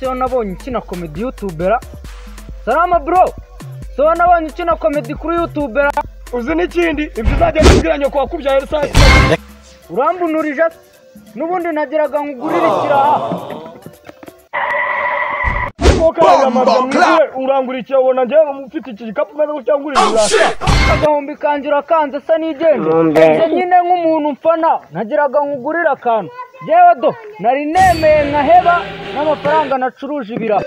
siyo nabonye ukina comedy youtubera. Salama bro, siyo nabonye ukina comedy kuri youtubera. Uzi n'ikindi ibyo uzajya kubwira nyoko wakubyaye rusange. Urambunurije n'ubundi nageraga nkugurire ikiraha. Urangurikiye ubona njyewe ufite iki gikapu meze gutya ngurira ibiraha. Agahumbi kanjye urakanze asa n'igende. Nyine nk'umuntu mfana nageraga nkugurire akantu. Yewe do nari nemeye nkaheba n'amafaranga nacuruje ibiraha.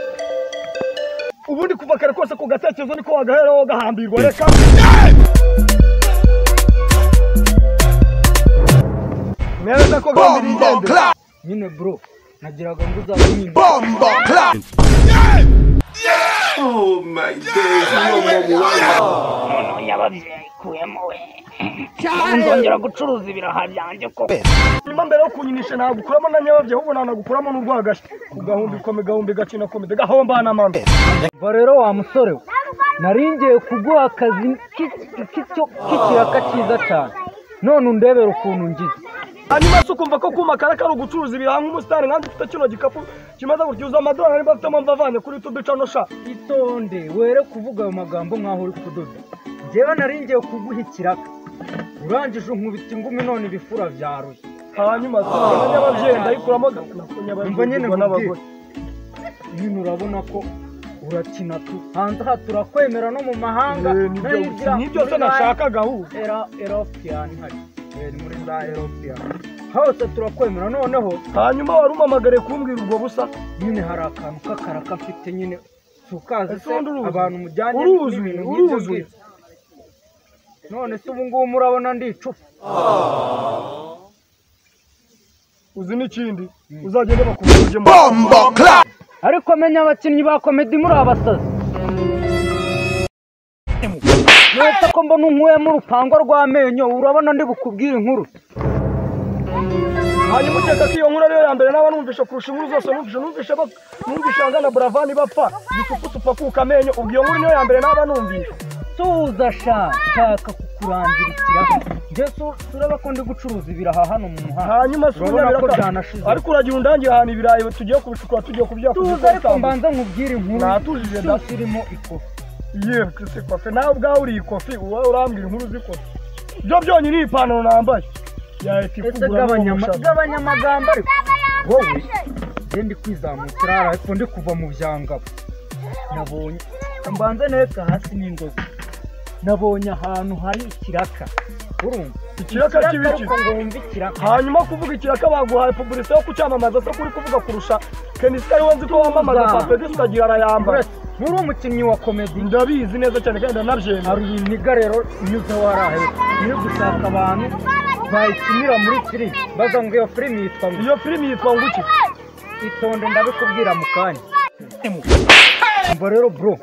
Ubundi kuva kare kose ku gatekerezo niko wagaheraho gahambirwa reka. Neza ko gahambira igende. Nyine bro nagiraga ngo uzabe Bombo clap. Oh my days. No yababikuyemo we. Nzongera gucuruza ibiraha byanjye koko. Nyuma mbere yo kunyinisha nagukuramo na nyababye ahubwo nanagukuramo n'urwagashya. Kugahumbi kome gahumbi gakina komede gahombana mama. Va rero wa musore we, nari ngiye kuguha akazi k'ikiraka cyiza cyane, none undebera ukuntu ngize. Hanyuma se ukumva ko kuma kare kari ugucuruza ibiraha nk'umusitari nkanjye ufite kino gikapu kimaze gutyuza amadolari niba afitemo mvavanye kuri YouTube channel sha. Itonde were kuvuga ayo magambo nkaho uri kudoda. Njyewe nari ngiye kuguha ikiraka, urangije unkubita ingumi none ibifura byaruye. Hanyuma se nyababyeyi ndayikuramo Umva nyine nkubwire, nyine urabona ko urakina tu hanze aha turakwemera no mu mahanga. Nibyo se nashakaga ahubwo. European hari muri za European hose turakwemera. Noneho hanyuma wari umamagare kumbwira ubwo busa. Nyine hari akantu k'akaraka mfite nyine sukazi se abantu mujyanye uruzuye uruzuye. None se ubu ngubu murabona ndi icupa. Uzi n'ikindi uzagende bakuvuje. Bombo clap. Ariko menya abakinnyi ba comedy muri abasazi. Netse ko mbona unkuyemo urupango rw'amenyo urabona ndi bukubwira inkuru. Hanyuma ukeka ko iyo nkuru ariyo ya mbere naba numvishe kurusha inkuru zose numvishe numvishe angana Buravani bapfa gisupusupu akuka amenyo, ubwo iyo nkuru niyo ya mbere naba numvishe. Tuza sha nshaka kukurangira ikiraka. Njye turaba ko ndi gucuruza ibiraha hano mu muhanda. Hanyuma se urabona ko byanashize. Ariko uragira undangiye ahantu ibirayi tugiye kubicukura tugiye kubyakuza. Tuza ariko mbanza nkubwire inkuru. Natujije da irimo ikofi. Yewe se kofi nawe ubwawe uri ikofi uba urambwira inkuru z'ikofi. Byo byonyine ipantaro nambaye. Yahita ikugura. Gabanya amagambo ariko. Wowe njye ndi kwizamukira ariko ndi kuva mu byangabo. Nabonye mbanze neka hasi n'indobo. Nabonye ahantu hari ikiraka. Urumva ikiraka kibiki ngo wumve ikiraka. Hanyuma kuvuga ikiraka baguhaye publicité yo kucyamamaza se kuri kuvuga kurusha Kenisi ari wanzi ko wamamaza Papegis ukagira arayambara. Nturi umukinnyi wa comedy ndabizi neza cyane kandi ndanabyemera. Hari iniga rero inyuze warahe niyo gushaka abantu bayikinira muri filime baza ngo iyo filime yitwa ngo iyo filime yitwa ngo iki? Itonde ndabikubwira mu kanya. Umva rero bro,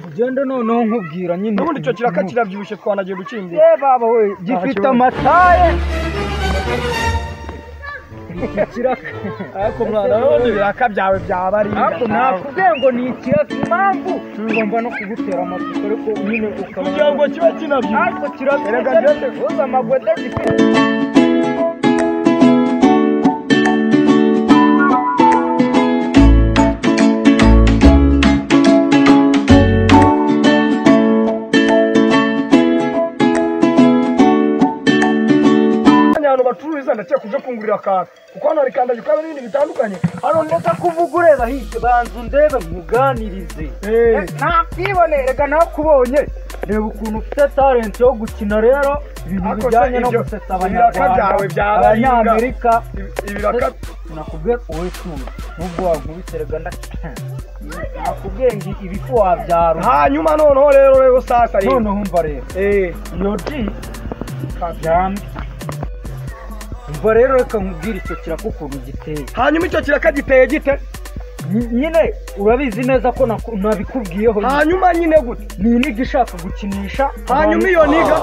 ugende noneho nkubwira nyine. N'ubundi icyo kiraka kirabyibushye twanagiye gukingira. Ye baba we gifite amataye. Ikiraka ariko mwana n'ubundi ibiraka byawe byaba ari ariko nakubwiye ngo ni ikiraka impamvu ngomba no kugutera amatsiko ariko nyine ukaba kugira ngo kibe kinabyibushye. Ariko kirabyibushye uza amagwede gifite. Bacururiza ndakeka kuje kungurira akantu kuko hano hari kandagira ukarabe n'ibindi bitandukanye. Hano ndeka kuvuga ureba hirya banza undebe nkuganirize. Nakwibone reka nakubonye reba ukuntu ufite talent yo gukina rero ibintu bijyanye no gusetsa abanyarwanda abanyamerika. Ibiraka nakubwiye wowe tuzi nubwo wankubise reka nakubwiye ngo ibifu wabyara. Hanyuma noneho rero sasa rero noneho umva rero iyo G kabyambi. Umva rero reka nkubwire icyo kiraka ukuntu giteye. Hanyuma icyo kiraka giteye gite? Nyine urabizi neza ko nabikubwiyeho. Hanyuma nyine gute? Ni iniga ishaka gukinisha. Hanyuma iyo niga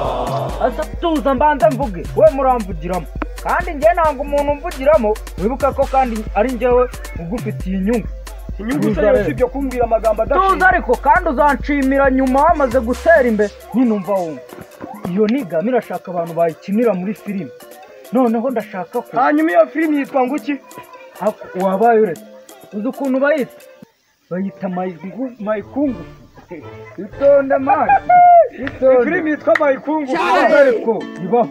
asa tuza mbanza mvuge we muramvugiramo kandi njye nanga umuntu umvugiramo wibuka ko kandi ari njyewe ugufitiye inyungu. Inyungu se yo sibyo kumbwira amagambo adashinze. Tuza ariko kandi uzanshimira nyuma wamaze gutera imbere. Nyine umva wumva iyo niga mirashaka abantu bayikinira muri filime. Noneho ndashaka ko hanyuma iyo filime yitwa ngo iki? Wabaye uretse Uzi ukuntu bayita? Bayita Mayikungu. Itonde mani. Itonde. Filimi yitwa Mayikungu ariko ibaho.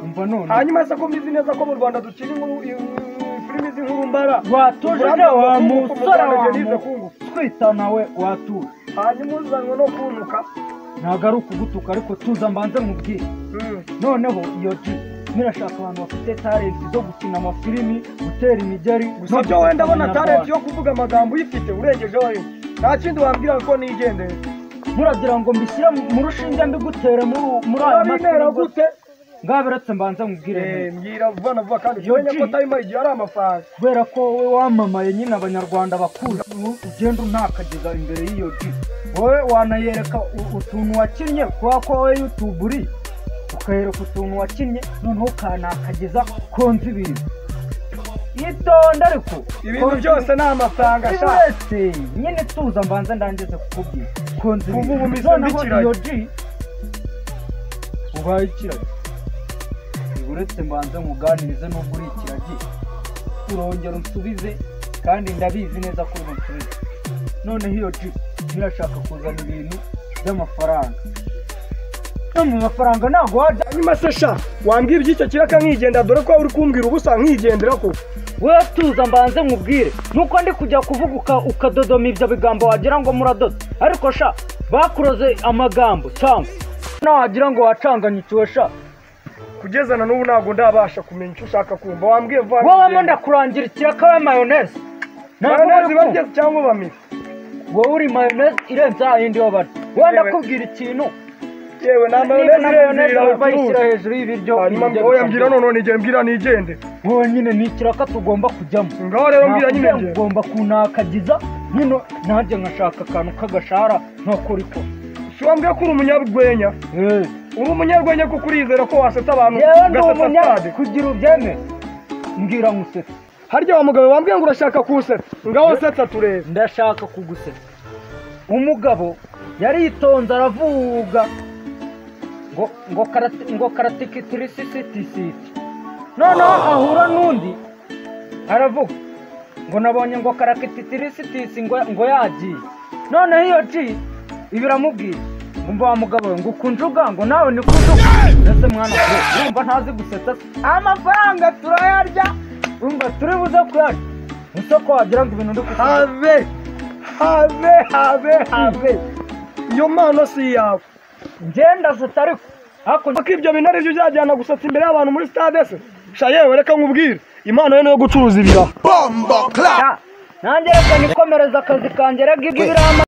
Umva none. Hanyuma se ko mbizi neza ko mu Rwanda dukina inkuru filimi z'inkuru mbara. Watuje wa musore wa twita nawe watuje. Hanyuma uzanwe no kuntuka. Ntabwo ari ukugutuka ariko tuza mbanze nkubwire. Noneho iyo G nirashaka abantu bafite talent zo gukina amafilimi, gutera imigeri. Gusa byo wenda abona talent yo kuvuga amagambo uyifite urengeje wayo. Nta kindi wambwira ko nigendeye. Muragira ngo mbishyire mu rushinge mbigutere muri aya matwi gute? Ngaberetse mbanze nkubwire. Mbwira vuba na vuba kandi umenye ko time igihe ari amafaranga. Kubera ko wowe wamamaye nyine abanyarwanda bakuzi, ugenda untakageza imbere y'iyo G. Wowe wanayereka utuntu wakinnye kubera ko wowe YouTube uri ukayereka utuntu wakinnye noneho ukanakageza konzi ibintu. Itonde ariko ibintu byose ni amafaranga sha. Uretse nyine tuza mbanze ndangize kukubwira. Konzi ibintu. Noneho iyo G ubaye ikiragi. Uretse mbanze nkuganirize nubwo uri ikiragi, urongera unsubize kandi ndabizi neza ko uri bunsubize. Noneho iyo G nirashaka kuzana ibintu by'amafaranga. No mu mafaranga ntabwo wajya. Hanyuma se sha wambwira iby'icyo kiraka nkigenda dore ko uri kumbwira ubusa nkigendera ko. Wewe tuza mbanze nkubwire nuko ndi kujya kuvuga ukadodoma ibyo bigambo wagira ngo muradoda, ariko sha bakuroze amagambo cyangwa nawe wagira ngo wacanganyikiwe sha. Kugeza na n'ubu ntabwo ndabasha kumenya icyo ushaka kumva. Wambwiye vuba. Wowe ndakurangira ikiraka wa mayonnaise. Mayonnaise barya cyangwa bamira? Wowe uri mayonnaise irenze yindi yo barya. Wowe ndakubwira ikintu. Yewe na mayonnaise bayishyira hejuru y'ibiryo. Oya mbwira none nigende mbwira nigende. Wowe nyine ni ikiraka tugomba kujyamo. Ngaho rero mbwira nyine ugomba kunakagiza nyine nanjye nkashaka akantu k'agashahara nkakora iko. Si wambwiye ko uri umunyarwenya? Uri umunyarwenya kuko urizera ko wasetsa abantu ugasetsa stade. Kugira ubyemere mbwira nkusetsa. Harya wa mugabo wambwiye ngo urashaka kusetsa, ngaho setsa turebe. Ndashaka kugusetsa. Umugabo yaritonze aravuga ngo karatikitirisisitisi. Noneho ahura n'undi aravuga ngo nabonye ngo karakitirisitisi ngo yagiye. Noneho iyo G ibiramubwira ngo wa mugabo ngo ukunjuga ngo nawe ni kunjuga. Ese mwana urumva ntazi gusetsa? Amafaranga turayarya, urumva turi buze kuyarya. Isoko wagira ngo ibintu ndi kuvuga. Have have have have. Iyo mpano si iyawe. Ngenda setsa ariko. Ariko ibyo bintu aribyo uzajyana gusetsa imbere y'abantu muri stade se? Sha yewe reka nkubwire, impano ye niyo gucuruza ibiraha. Bombo clap. Nanjye reka nikomereza akazi kanjye rega ibirama.